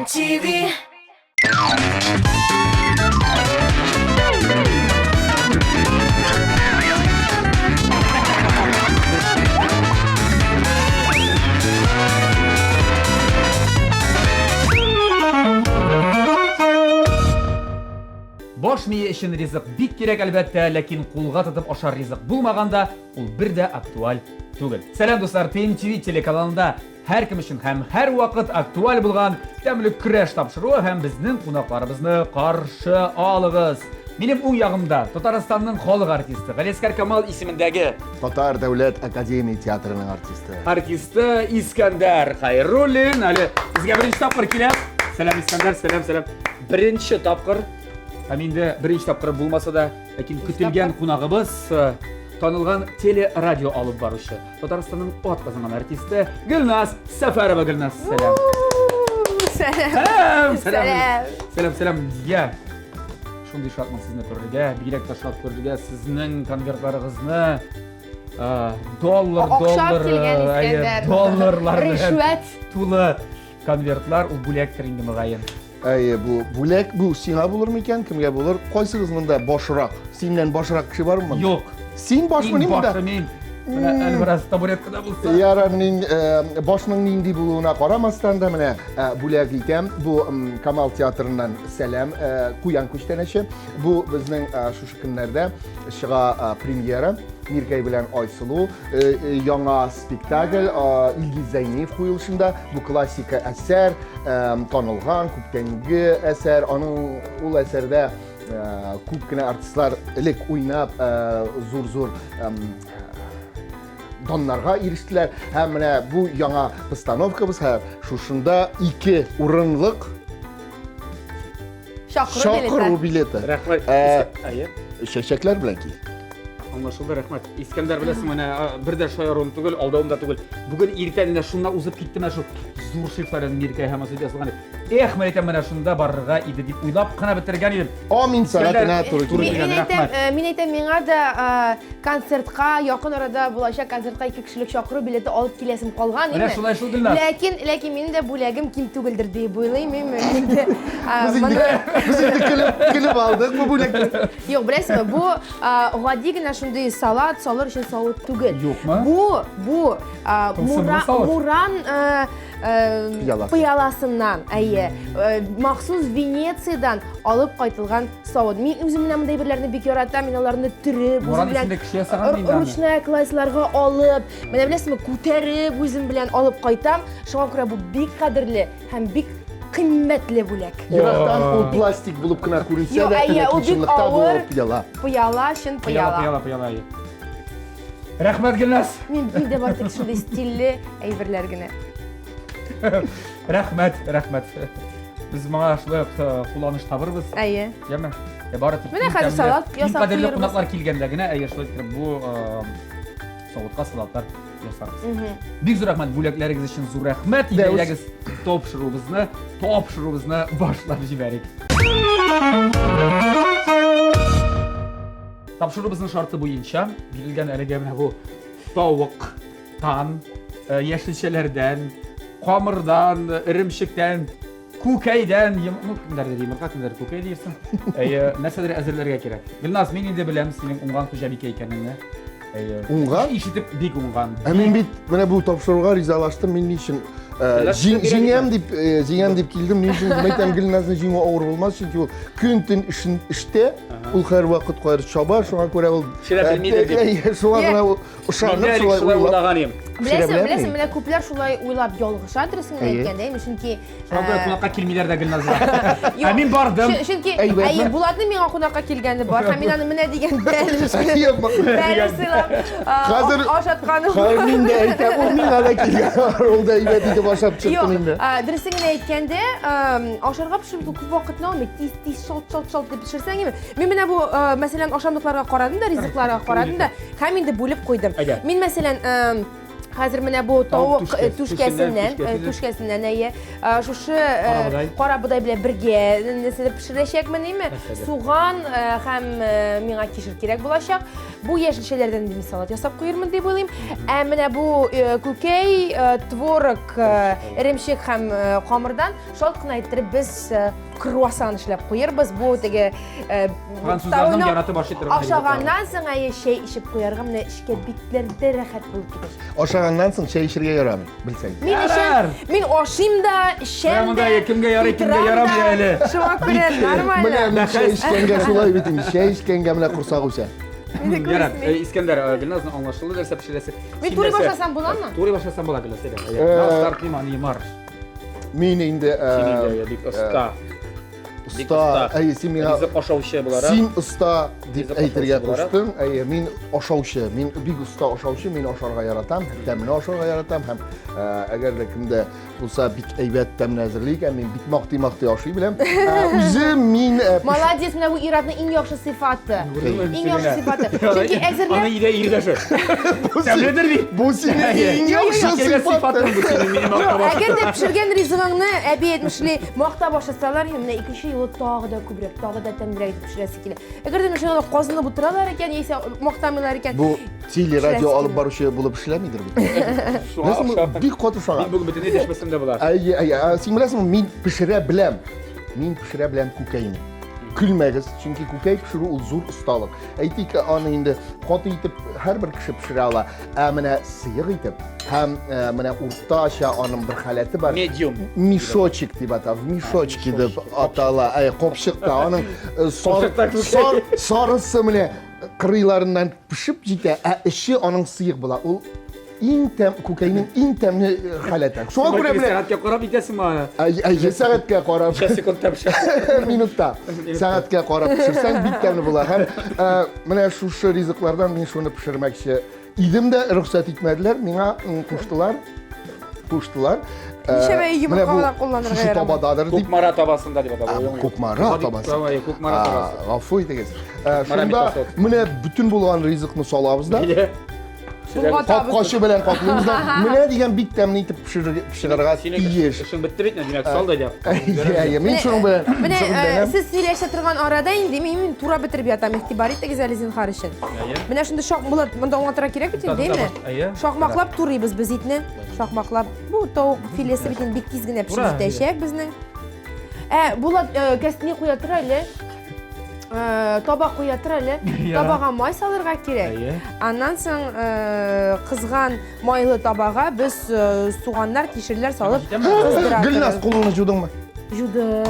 TMTV. Баш мие өчен ризык бик кирәк, әлбәттә, ләкин кулга тотып ашар ризык булмаганда, ул бер дә актуаль түгел. Сәлам, дуслар, TMTV телеканалында һәркем өчен һәм һәрвакыт актуаль булган Тәмле көрәш тапшыруы һәм безнең кунакларыбызны каршы алыгыз. Минем уң ягымда Татарстанның халык артисты Галиәсгар Камал исемендәге Татар дәүләт академия театрының артисты. Артисты Искәндәр Хайруллин. Әле безгә беренче тапкыр килә. Сәлам, Искәндәр, сәлам, сәлам. Беренче тапкыр. Һәм инде беренче тапкыр булмаса да, ләкин көтелгән кунагыбыз э, танылган теле-радио алып баручы, Татарстанның ат казанган артисты Гөлназ Сәфәрова. Гөлназ, сәлам. Сәлам. Сәлам, сәлам. Сәлам. Сәлам, сәлам. Я. Шундый шатмын сезне күрергә, бигрәк тә шат күрергә сезнең конвертларыгызны. Доллар, Охшап доллар, килгән әйе, Искәндәр. долларлар белән Ришвәт. тулы конвертлар, ул бүләктер инде мөгаен. Әйе, бу бүләк, бу сиңа булыр микән, кемгә булыр? Кайсыгыз монда башрак? Синнән башрак кеше бармы монда? Юк. Син башмы Иң ни монда? башы мин. Менә әле бераз табуреткада булса. Ярар, мин э, башның нинди булуына карамастан да менә э, бүләк итәм. Бу Камал театрыннан сәлам, э, куян күчтәнәче. Бу безнең шушы көннәрдә чыга премьера. Миркәй белән Айсылу яңа спектакль Илгиз Зәйниев куелышында. Бу классика әсәр, танылган, күптәнге әсәр. Аның ул әсәрдә күп кенә артистлар элек уйнап, зур-зур даннарга ирештеләр. Һәм менә бу яңа постановкабыз һәм шушында ике урынлык Чакыру билеты. Чакыру билеты. Рәхмәт. Ә, Әйе. Чәчәкләр белән кил. Аңлашылды, рәхмәт. Искәндәр, беләсең, менә бер дә шаяруым түгел, алдавым да түгел. Бүген иртән менә шунда узып киттем, менә шул зур шрифтлар белән Миркәй һәм Асыл язылган. Эх, менә әйтәм, менә шунда барырга иде дип уйлап кына бетергән идем. Амин сәгатенә туры Туры килде. килгән, Мин әйтәм, рәхмәт. э, мин әйтәм, миңа да э, концертка, якын арада булачак концертка ике кешелек чакыру билеты алып киләсем калган, Менә име? шулай шул, Гөлназ. Ләкин, ләкин минем дә бүләгем ким түгелдер дип уйлыйм, име? Инде, а, Без инде, моны- без инде көлеп, көлеп алдык бу бүләкне. Юк, беләсезме, бу а, гади генә шундый салат салыр өчен савыт түгел. Юкмы? Бу, бу а, Тылсымлы мура, савыт. муран э, э, Пыяласы. пыяласыннан, әйе, э, махсус Венециядән алып кайтылган савыт. Мин үзем менә мондый әйберләрне бик яратам, мин аларны төреп, Муран үзем белән исемле кеше ясаган инде аны. ручная классларга алып, менә беләсезме, күтәреп үзем белән алып кайтам. Шуңа күрә бу бик кадерле һәм бик кыйммәтле бүләк. Ерактан ул пластик булып кына күренсә Юк, дә, әйе, ул ләкин бик чынлыкта бу авыр. пыяла. Пыяла, чын Пыяла, пыяла. пыяла, пыяла. әйе. Рәхмәт, Гөлназ. Мин миндә бар тик шундый стильле әйберләр генә. Рәхмәт, рәхмәт. Без моңа шулай ук э, кулланыш табырбыз. Әйе. Яме? Ә бары тик Менә иң хәзер тәмле- салат иң ясап кадерле куярбыз. кунаклар килгәндә генә, әйе, шулай итеп бу э, савытка салатлар ясарбыз. Бик зур рәхмәт бүләкләрегез өчен зур рәхмәт. Дәүс. Әйдәгез тапшыруыбызны, тапшыруыбызны башлап җибәрик. Тапшыруыбызның шарты буенча бирелгән әлеге менә бу тавыктан, э, яшелчәләрдән, камырдан, эремчектән, күкәйдән, ну, кемнәрдер йомырка, кемнәрдер күкәй диерсең. Әйе, нәрсәдер әзерләргә кирәк. Гөлназ, мин инде беләм синең уңган хуҗабикә икәнеңне. Әйе. Уңган? Ишетеп бик уңган. Ә мин бит менә бу тапшыруга ризалаштым, мин ни өчен э, җиңәм дип, э, җиңәм дип килдем, ни өчен дип әйтәм, Гөлназны җиңү авыр булмас, чөнки ул көн-төн эшен эштә, ул һәрвакыт кайры чаба, шуңа күрә ул Пешерә белмидер дип. Шуңа гына ул ышанып шулай уйлап. уйлаган идем. Беләсең, беләсең, менә күпләр шулай уйлап ялгыша дөресен генә әйткәндә, әйме, чөнки Шуңа күрә кунакка килмиләр дә Гөлназга. Ә мин бардым. Чөнки әйе, Булатның миңа кунакка килгәне бар, һәм мин аны менә дигән бәлеш. Бәлеш сыйлап. Хәзер ашатканым. Хәзер мин дә әйтәм, ул миңа да килгән, ул да әйбәт итеп ашап чыктым инде. Дөресен генә әйткәндә, ашарга пешерү күп вакытны алмый. Тиз, тиз, шалт, шалт, шалт дип пешерсәң, әйме. Мин менә бу, мәсәлән, ашамлыкларга карадым да, ризыкларга карадым да, һәм инде бүлеп куйдым. Мин, мәсәлән, Хәзер менә бу тавык түшкәсеннән, түшкәсеннән әйе, шушы кара бодай белән бергә нәрсәдер пешерәчәкмен, әйме? Суган һәм миңа кишер кирәк булачак. Бу яшелчәләрдән инде мин салат ясап куермын дип уйлыйм. Ә менә бу күкәй, творог, эремчек һәм камырдан шалт кына иттереп без круассан эшләп куербыз. Бу теге французларның яратып ашый торган. Ашаганнан соң әйе чәй эчеп куярга менә эчкә битләрдә рәхәт булып китәчәк. Ашаганнан соң чәй эчәргә ярамый, белсәң. Мин эчәм, мин ашыйм да, эчәм дә. Кемгә ярый, кемгә ярамый әле. Шуңа күрә нормально. Менә мин чәй эчкәнгә шулай бит инде. Чәй эчкәнгә менә корсак үсә. Ярар, Искәндәр, Гөлназны аңлашылды нәрсә пешерәсе. Мин турый башласам буламы? Турый башласам була, Гөлназ, әйдә. Старт внимание, марш. Мин инде Син инде бик оста. Оста, әйе, син миңа ризык ашаучы буларак. Син оста дип әйтергә куштың. Әйе, мин ашаучы. Мин бик оста ашаучы, мин ашарга яратам, тәмле ашарга яратам һәм әгәр дә кемдә булса бик әйбәт тәмле әзерли икән, мин бик мактый-мактый ашый беләм. Үзем мин Молодец, менә бу ир-атның иң яхшы сыйфаты. Иң яхшы сыйфаты. Чөнки әзерләп Аны өйдә ир дәшә. Тәмледер бит. Бу синең иң яхшы сыйфатың. Әгәр дә пешергән ризыгыңны әби әйтмешли мактап ашасалар, менә икенче юлы тагы да күбрәк, тагы да тәмлерәк итеп пешерәсе килә. Әгәр дә менә казынып утыралар икән, яисә мактамыйлар икән. Бу телерадио алып баручы булып эшләмидер бит. Шуңа бик каты шага. Мин бүген бөтенләй дәшмәсәм дә була. Әйе, әйе. Син беләсеңме, мин пешерә беләм. Мин пешерә беләм күкәйне. Көлмәгез, чөнки күкәй пешерү ул зур осталык. Әйтик, аны инде каты итеп һәрбер кеше пешерә ала. Ә менә сыек итеп һәм э, менә уртача аның бер халәте бар. Медиум. Мешочек дип атала, в мешочке дип атала. Әй, копчыкта аның э, сар, сар, сарысы менә кырыйларыннан пешеп җитә, ә эче аның сыек була. Ул иң тәм күкәйнең иң тәмле э, халәте. Шуңа күрә менә сәгатькә карап итәсеңме аны? Әй, сәгатькә карап. Ничә секундта пешә? Минутта. Сәгатькә карап пешерсәң бик тәмле була. Һәм э, менә шушы ризыклардан мин шуны пешермәкче идем дә, рөхсәт итмәделәр, миңа куштылар. Куштылар. Э, Ничәмә йомырка гына кулланырга ярамый. Табададыр дип. Кукмара табасында дип атала. Кукмара табасы. Кукмара табасы. Гафу итегез. Шунда менә бөтен булган ризыкны салабыз да. Капкачы белән каплыйбыз да. Менә дигән бик тәмле итеп пешерергә тиеш. Эшең бетте бит, димәк, сал да дә. Әйе, мин шуның белән. Менә сез сөйләшә торган арада инде мин тура бетереп ятам. Игътибар итегез әле зинһар өчен. Менә шундый шак булат, монда аңлатырга кирәк бит инде, әйеме? Шакмаклап турыйбыз без итне. Шакмаклап. Бу тавык филесы бит инде бик тиз генә пешеп җитәчәк безнең. Ә, Булат, кәсне куя тор әле. Э, таба куя тор әле. Табага май салырга кирәк. Аннан соң э, кызган майлы табага без э, суганнар, кишерләр салып кыздыра. Гөлназ, кулыңны жудыңмы? Жудым.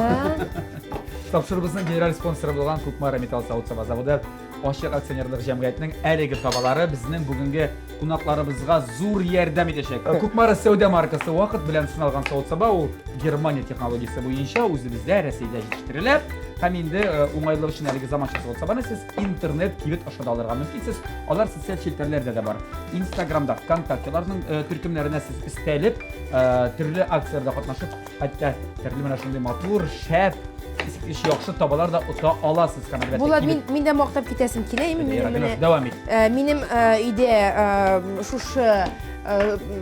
Тапшыруыбызның генераль спонсоры булган Кукмара металл савыт-саба заводы ачык акционерлык җәмгыятенең әлеге табалары безнең бүгенге кунакларыбызга зур ярдәм итәчәк. Кукмара сәүдә маркасы вакыт белән сыналган савыт-саба ул Германия технологиясе буенча үзебездә Рәсәйдә җитештерелә. Һәм инде э, уңайлык өчен әлеге заманча савыт-сабаны сез интернет кибет аша да алырга мөмкинсез. Алар социаль челтәрләрдә дә бар. Инстаграмда, ВКонтакте аларның э, төркемнәренә сез өстәлеп, э, төрле акцияләрдә катнашып, хәтта төрле менә шундый матур, шәп, искиткеч яхшы табалар да ота аласыз һәм әлбәттә. Булат, мин мин дә мактап китәсем килә, минем менә дәвам ит. Минем өйдә шушы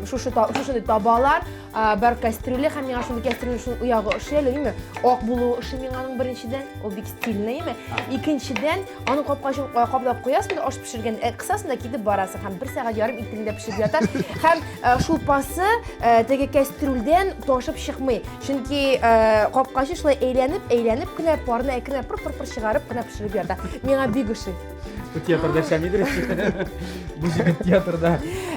шушы шушындый табалар Бар кастрюле һәм миңа шундый кастрюле шул оягы ошый әле, димме? Ак булуы ошый миңа аның беренчедән, ул бик стильный, име? Икенчедән, аның капкачын каплап куясың да аш пешергән, кысасың да китеп барасың һәм бер сәгать ярым итеңдә пешеп ята. Һәм шулпасы теге кастрюльдән ташып чыкмый. Чөнки капкачы шулай әйләнеп, әйләнеп кенә парны әкренләп пыр-пыр-пыр чыгарып кына пешереп ята. Миңа бик ошый. Бу театрда эшләмидер. Бу җегет театрда.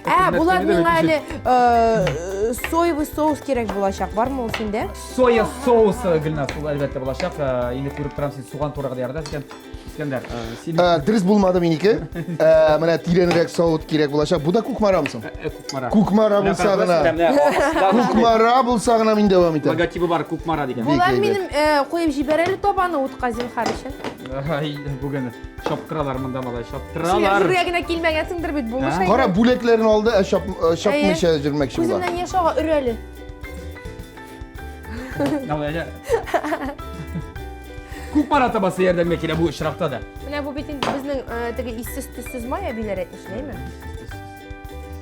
Ә, Булат миңа әле э, соевый соус кирәк булачак. Бармы ул синдә? Соя соусы Гөлназ, ул әлбәттә булачак. Э, инде күреп торам, син суган турагы да яратасың икән. Искәндәр, э, син Дөрес булмады минеке. Менә тирәнрәк савыт кирәк булачак. Бу да Кукмарамы соң? Кукмара. Кукмара булса гына. Кукмара булса гына мин дәвам итәм. Логотибы бар Кукмара дигән. Булат минем куеп җибәр әле табаны утка зинһар өчен. Ай, бүген чаптыралар монда малай, чаптыралар. Син җүргә генә килмәгәнсеңдер бит, булмыш әйбер. Кара, бүләкләрен алды, ә чап, чапмыйча йөрмәкче була. Күземнән яшь ага, өр әле. Кукмара табасы ярдәмгә килә бу очракта да. Менә бу бит инде безнең теге иссез төссез май әбиләр әйтмешли, әйме?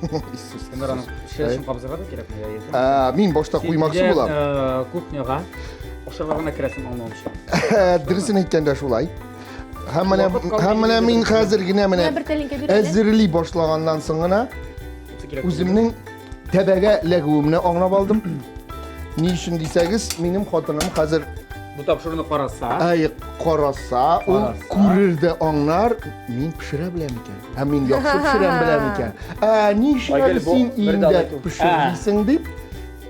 Искәндәр аның шешен кабызырга да кирәкме? Ә, мин башта куймакчы булам. Э, кухняга ашарга гына керәсең аңлавымча. Дөресен әйткәндә шулай. Һәм менә һәм менә мин хәзер генә менә әзерли башлаганнан соң гына үземнең тәбәгә эләгүемне аңлап алдым. Ни өчен дисәгез, минем хатыным хәзер бу тапшыруны караса, әй, караса, ул күрер дә аңлар, мин пешерә беләм икән. Һәм мин яхшы пешерәм беләм икән. Ә ни өчен әле син өеңдә пешермисең дип,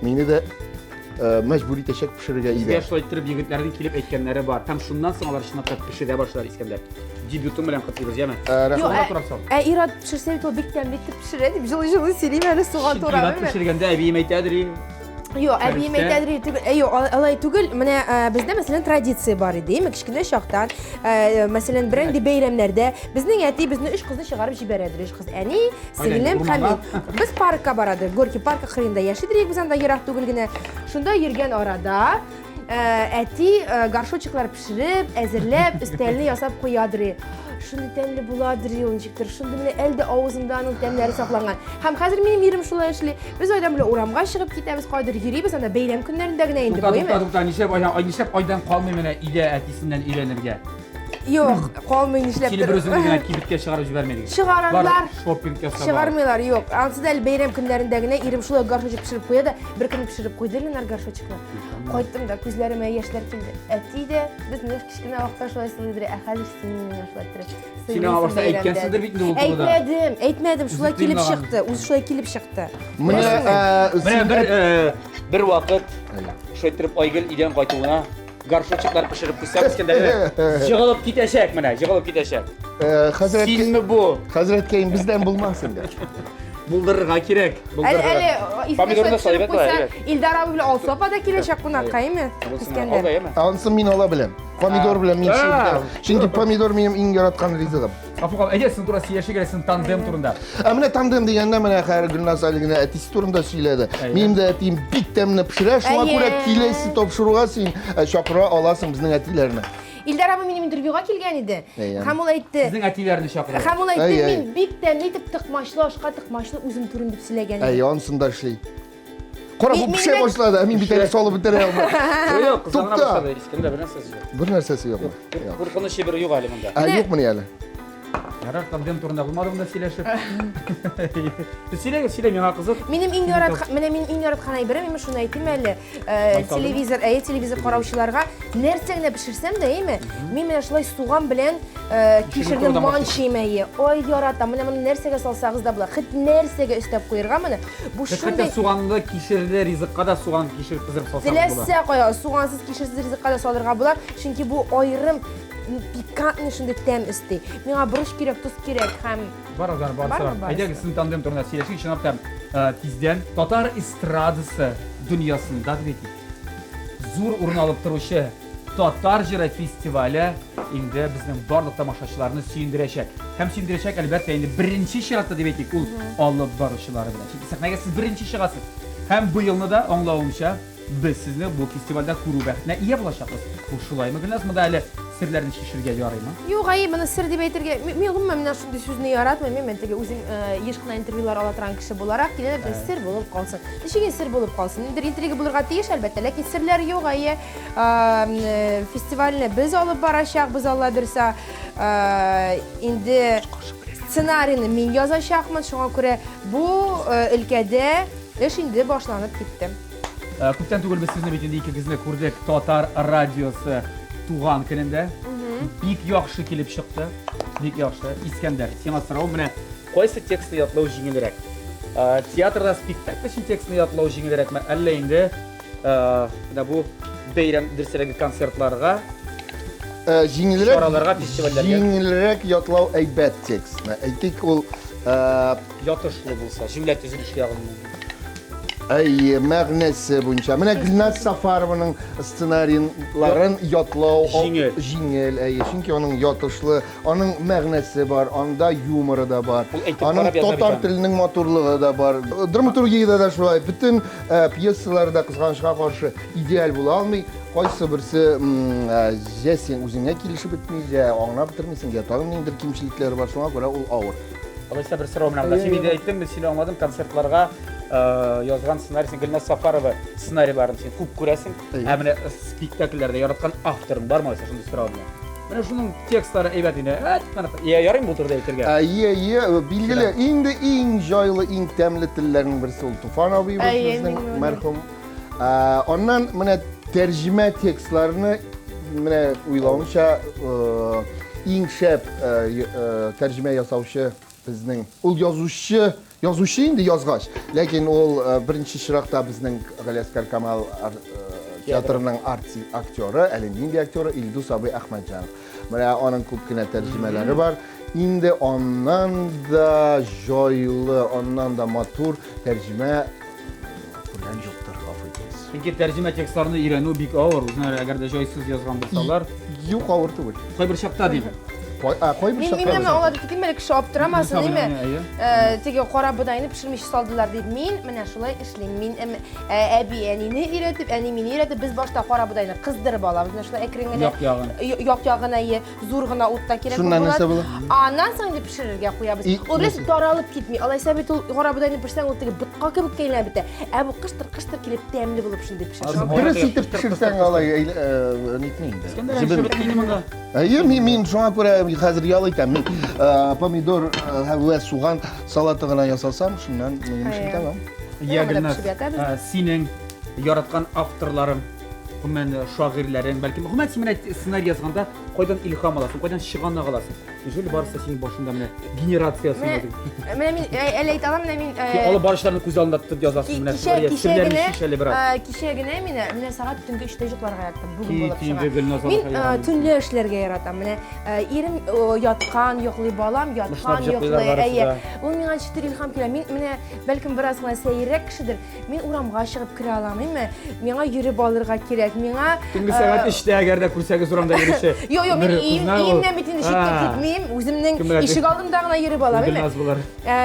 мине дә э, мәҗбүр итәчәк пешерергә өйдә. Безгә шулай иттереп егетләрнең килеп әйткәннәре бар. Һәм шуннан соң алар чынлап та пешерә башлар Искәндәр. Дебютың белән котлыйбыз, яме. Э, рәхмәт. Ә ир-ат пешерсә бит ул бик тәмле итеп пешерә дип җылы-җылы сөйлим әле суган турап. Ир-ат пешергәндә әбием әйтәдер, Юк, әбием әйтәдер түгел. Әйе, алай түгел. Менә э, бездә мәсәлән традиция бар иде, әйме, кечкенә чактан, э, мәсәлән, берәр бәйрәмнәрдә безнең әти безне өч кызны чыгарып җибәрәдер. Өч кыз әни, сеңлем һәм мин. Без паркка барадык. Горький паркы кырыенда яшидер без анда ерак түгел генә. Шунда йөргән арада э, әти горшочеклар пешереп, әзерләп, өстәлне ясап куядыр. Шундый тәмле буладыр ул ничектер. Шундый менә әле дә авызымда аның тәмнәре сакланган. Һәм хәзер минем ирем шулай эшли. Без Айдан белән урамга чыгып китәбез, кайдыр йөрибез, анда бәйрәм көннәрендә генә инде бу, Тукта, тукта, нишләп Айдан, нишләп Айдан калмый менә өйдә әтисеннән өйрәнергә? Юк, калмый нишләп. Сине бер үзеңне генә кибеткә чыгарып җибәрмәде. Чыгаралар. Шопинг ясап. Чыгармыйлар, юк. Ансы да әле бәйрәм көннәрендә генә ирем шулай горшочек пешереп куя да, бер көн пешереп куйды Ленар горшочекны. Кайттым да, күзләремә яшьләр килде. Әти дә безне кечкенә вакытта шулай сылыйдыр, ә хәзер син мине шулай иттереп. Син аңа башта әйткәнсеңдер бит инде ул турыда. Әйтмәдем, әйтмәдем, шулай килеп чыкты, үзе шулай килеп чыкты. Менә менә бер бер вакыт шулай иттереп Айгөл өйдән кайтуына горшочеклар пешереп куйсам, Искәндәр җыгылып китәчәк менә, җыгылып китәчәк. Хәзрәт Синме бу? Хәзрәткәем бездән булмас инде. Булдырырга кирәк. Әле әле Помидорны салып куйса, Илдар абый белән Алсу апа да киләчәк кунакка, әйме? Искәндәр. Ансын мин ала беләм. Помидор белән мин шул. Чөнки помидор минем иң яраткан ризыгым. Гафу кыл, әйдә син турында сөйләшик әле, син тандем турында. Ә менә тандем дигәндә менә хәер Гөлназ әле генә әтисе турында сөйләде. Минем дә әтием бик тәмле пешерә, шуңа күрә киләсе тапшыруга син э, чакыра аласың безнең әтиләрне. Илдар абый минем интервьюга килгән иде. Һәм ул әйтте. Сезнең әтиләрне чакырды. Һәм ул әйтте, мин бик тәмле итеп тыкмачлы ашка тыкмачлы үзем турым дип сөйләгән иде. Әй, анысын да эшли. Кара, бу пешә башлады, ә мин бит әле салып бетерә алмадым. Юк, кызарына башлады, Искәндәр, бер нәрсәсе юк. Бер нәрсәсе юкмы? Куркынычы бер юк әле монда. Ә, юкмыни әле? Ярар, тандем турында булмады монда сөйләшеп. Сөйләгез, сөйлә, миңа кызык. Минем иң яраткан, менә минем иң яраткан әйберем, мин шуны әйтим әле, э, телевизор, әйе, телевизор караучыларга нәрсә генә пешерсәм дә, әйеме, мин менә шулай суган белән э, кишерне манчыйм, әйе. Ой, яратам. Менә моны нәрсәгә салсагыз да була. Хет нәрсәгә өстәп куерга моны. Бу шундый суганлы, кишерле ризыкка да суган, кишер кыздырып салсагыз була. Теләсә кая, сугансыз, кишерсез ризыкка да салырга була, чөнки бу аерым пикантный шундый тәм өсти. Миңа борыч кирәк, тоз кирәк һәм Бар алар, бар. Әйдәгез, сезнең тандем турында сөйләшик. Чынлап та, э, тиздән татар эстрадасы дөньясында дип әйтик, зур урын алып торучы Татар җыры фестивале инде безнең барлык тамашачыларны сөендерәчәк. Һәм сөендерәчәк, әлбәттә, инде беренче чиратта дип әйтик, ул алып баручылары белән. Чөнки сәхнәгә сез беренче чыгасыз. Һәм быелны да, аңлавымча, Без сезне бу фестивальдә күрү бәхетенә ия булачакбыз. Бу шулаймы, Гөлназ? Монда әле серләрне чишергә ярыймы? Юк, әйе, моны сер дип әйтергә. Мин гомумән менә шундый сүзне яратмыйм. Мин теге үзем э, еш кына интервьюлар ала торган кеше буларак, килә дә сер булып калсын. Ничек инде сер булып калсын? Ниндидер интрига булырга тиеш, әлбәттә, ләкин серләр юк, әйе. Э, фестивальне без алып барачакбыз, Алла бирса. Э, инде сценарийны мин язачакмын, шуңа күрә бу өлкәдә эш инде башланып китте. Э, күптән түгел без сезне бит инде икегезне күрдек Татар радиосы туган көнендә. Бик яхшы килеп чыкты. Бик яхшы. Искәндәр, сиңа сорау менә кайсы текстны ятлау җиңелрәк? Э, театрда спектакль өчен текстны ятлау җиңелрәкме, әллә инде э, менә бу бәйрәм дөресрәге концертларга җиңелрәк чараларга, фестивальләргә җиңелрәк ятлау әйбәт текстны. Әйтик, ул ятышлы булса, җөмлә төзелеше ягыннан. Әйе, мәгънәсе буенча. Менә Гөлназ Сафарованың сценарийларын ятлау җиңел. Җиңел, әйе, чөнки аның ятышлы, аның мәгънәсе бар, анда юморы да бар. Аның татар теленең матурлыгы да бар. Драматургиядә дә шулай. Бөтен э, пьесалар да кызганычка каршы идеаль була алмый. Кайсы берсе э, җә син үзеңә килешеп бетми, җә аңлап бетермисең, җә тагын ниндидер кимчелекләре бар, шуңа күрә ул авыр. Алайса бер сорау менә монда. Син инде әйттең, мин сине аңладым, концертларга э, язган сценарийсың, Гөлназ Сафарова сценарийларын син күп күрәсең. Ә менә спектакльләрдә яраткан авторың бармы алайса шундый сорау менә? Менә шуның текстлары әйбәт инде. Әт, менә я ярыйм бу турыда әйтергә. Әйе, әйе, билгеле, инде иң җайлы, иң тәмле телләрнең берсе ул Туфан абыебыз безнең мәрхүм. Аннан менә тәрҗемә текстларны менә уйлавымча иң шәп тәрҗемә ясаучы безнең ул язучы, язучы инде язгач, ләкин ул беренче чиратта безнең Галиәсгар Камал театрының актеры, әле нинди актеры, Илдус абый Әхмәтҗанов. Менә аның күп кенә тәрҗемәләре бар. Инде аннан да җайлы, аннан да матур тәрҗемә күргән юктыр, гафу итегез. Чөнки тәрҗемә текстларны өйрәнү бик авыр. Үзенә әгәр дә җайсыз язган булсалар. Юк, авыр түгел. Кайбер чакта дим. Кайбер Мин чакта. мин менә аңлатып китим әле, кеше аптырамасын, димме? Э, теге кара бодайны пешермичә салдылар дип. Мин менә шулай эшлим. Мин әби әнине өйрәтеп, әни мине өйрәтеп, без башта кара бодайны кыздырып алабыз. Менә шулай әкрен генә. Як ягын. Як ягын әйе. Зур гына утта кирәк Шуннан нәрсә була? Аннан соң инде пешерергә куябыз. Ул бит таралып китми. Алайса бит ул кара бодайны пешсәң, ул теге ботка кебек әйләнеп бетә. Ә бу кыштыр-кыштыр килеп тәмле булып шундый пешә. Дөрес итеп пешерсәң алай э, нитми инде. Искәндәр әйе монда. Әйе, мин мин шуңа күрә хәзер ял итәм. Мин э, помидор э, һәм вә суган салаты гына ясасам, шуннан минем эшем тәмам. Я Гөлназ, синең яраткан авторларың, гомумән шагыйрьләрең, бәлкем, гомумән син менә сценарий язганда Кайдан илһам аласың, кайдан чыганак аласың? Неужели барысы синең башында менә генерациясен Менә, менә мин э, әле әйтә алам, менә мин э, Син алып баручыларны күз алдында тотып язасың, менә кичә кичә серләрне генә шиш әле бераз. э, кичә генә мине менә сәгать төнге өчтә йокларга яттым. Бүген Кит булып инде, чыга. Гөлназ Мин апа, э, ярамый. төнлә эшләргә яратам. Менә э, ирем э, яткан, йоклый, балам яткан, Мышнап йоклый. йоклыйлар барысы Әйе. да. Ул миңа ничектер илһам килә. Мин менә бәлкем бераз гына сәеррәк кешедер. Мин урамга чыгып керә алам, әйме? Миңа йөреп алырга кирәк. Миңа Төнге сәгать 3-тә әгәр дә күрсәгез урамда йөрүче. Юк, юк, мин өем, өемнән бит инде читкә китмим. Үземнең ишек алдында гына йөреп алам, әйме? Гөлназ булыр.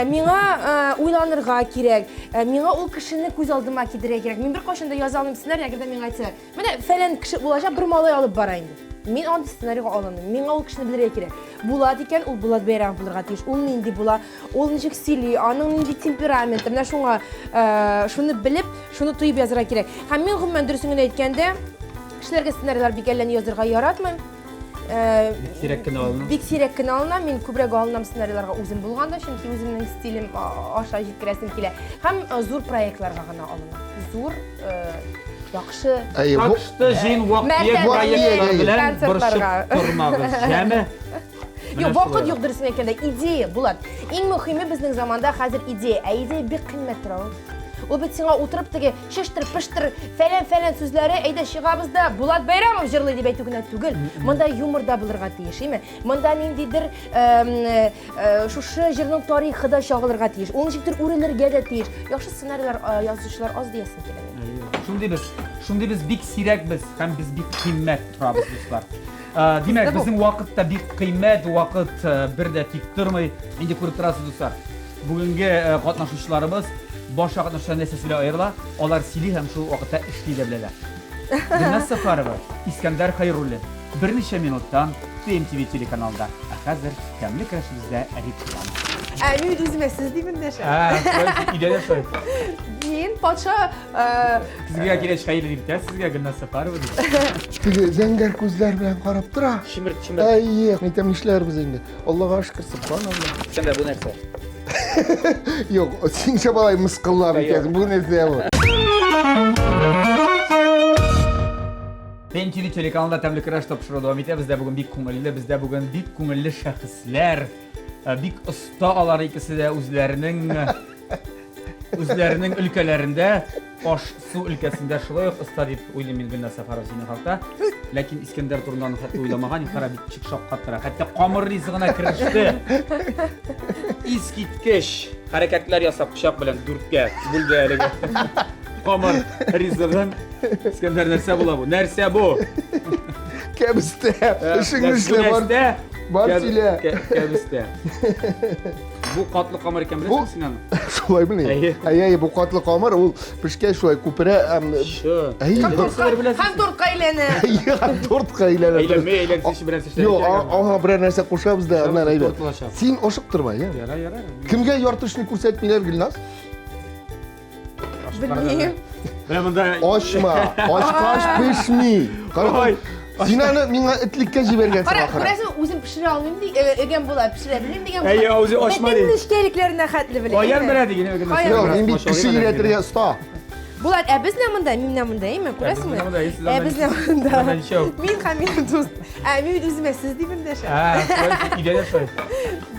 Миңа уйланырга кирәк. Миңа ул кешене күз алдыма китерергә кирәк. Мин беркайчан да яза алмыйм сценарий, әгәр дә миңа әйтсәләр. Менә фәлән кеше булачак, бер малай алып бара инде. Мин андый сценарийга алынмыйм. Миңа ул кешене белергә кирәк. Булат икән, ул Булат Бәйрәмов булырга тиеш. Ул нинди була, ул ничек сөйли, аның нинди темпераменты. Менә шуңа э, шуны белеп, шуны тоеп язырга кирәк. Һәм мин гомумән дөресен генә әйткәндә, кешеләргә сценарийлар бик әллә ни язырга яратмыйм. Э, бик сирәк кенә алынам. Бик сирәк кенә алынам. Мин күбрәк алынам сценарийларга үзем булганда, чөнки үземнең стилем аша җиткерәсем килә. Һәм э, зур проектларга гына алынам. Зур э, яхшы. Так что җыен вак-төяк проектлар белән борчып тормагыз, яме? Юк, вакыт юк дөресен әйткәндә, идея Булат. Иң мөһиме безнең заманда хәзер идея. Ә идея бик кыйммәт тора ул. Ул бит сиңа утырып теге шештер-пештер фәлән-фәлән сүзләре, әйдә чыгабыз да Булат Бәйрәмов җырлый дип әйтү генә түгел. Монда юмор да булырга тиеш, име? Монда ниндидер э, шушы җырның тарихы да чагылырга тиеш. Ул ничектер үрелергә дә тиеш. Яхшы сценарийлар э, язучылар аз диясем килә. Шундый без, шундый без бик сирәк без һәм без бик кыйммәт торабыз, дуслар. Э, димәк, безнең вакыт та бик кыйммәт, вакыт бер дә тик тормый. Инде күреп торасыз, дуслар. Бүгенге катнашучыларыбыз башка катнашучылар нәрсәсе белән аерыла? Алар сөйли һәм шул вакытта эшли дә беләләр. Гөлназ Сафарова, Искәндәр Хәйруллин. Берничә минуттан TMTV телеканалында. Ә хәзер тәмле көрәшебездә реклама. Ә мин бит үземә сез дип эндәшәм. Ә, шулай, өйдә дә шулай. Мин патша Сезгә киләч хәерле иртә, сезгә Гөлназ Сафарова дип. Теге зәңгәр күзләр белән карап тора. Чемерт, чемерт. Әйе, әйтәм, нишләрбез инде? Аллага шөкер, субханалла. Искәндәр, бу нәрсә? Юк, син шабалай мыскыллап икәнсең. Бу нәрсә бу? TMTV телеканалында Тәмле көрәш тапшыруы дәвам итә. Бездә бүген бик күңелле, бездә бүген бик күңелле шәхесләр. Э, бик оста алар икесе дә үзләренең үзләренең өлкәләрендә аш су өлкәсендә шулай ук оста дип уйлыйм мин Гөлназ Сафарова синең хакта. Ләкин Искәндәр турында аны хәтта уйламаган, кара бит ничек шаккаттыра. Хәтта камыр ризыгына кереште. Искиткеч хәрәкәтләр ясап пычак белән дүрткә бүлде әлеге. Камыр ризыгын. Искәндәр нәрсә була бу? Нәрсә бу? Кәбестә. Эшеңне эшлә бар. Бар сөйлә. Кәбестә. Бу катлы камыр икән, беләсеңме син аны? Шулаймыни? Әйе. Әйе, әйе, бу катлы камыр, ул пешкәч шулай күперә һәм Чын. Әйе. Һәм Нәрсәләр тортка, беләсең һәм тортка әйләнә. Әйе, һәм тортка әйләнә. Әйләнмәй, әйләнсен өчен берәр нәрсә Юк, эшләргә кирәк. аңа берәр нәрсә кушабыз да, аннан Торт әйбәт. булачак. Син ашыктырма, я. Ярар, ярар. Кемгә яртышны күрсәтмиләр, Гөлназ? Белмим. Менә монда Ачма, ачкач пешми. Кара, Ой. син аны миңа этлеккә җибәргәнсең Кара, ахыры. күрәсең, үзем пешерә алмыйм ди, эгән була, пешерә белмим дигән була. Әйе, үзе ачма ди. Бөтен нечкәлекләренә хәтле белә. Каян әйме? белә диген, Каян? Юк, мин бит кеше өйрәтергә оста. Булат, ә без менә монда, мин менә монда, әйме, күрәсеңме? Ә без менә монда, әйе, сез Ә без менә монда. анда ничәү? Мин һәм минем дус. Ә мин бит үземә сез дип эндәшәм. Ә, шулай, өйдә дә шулай.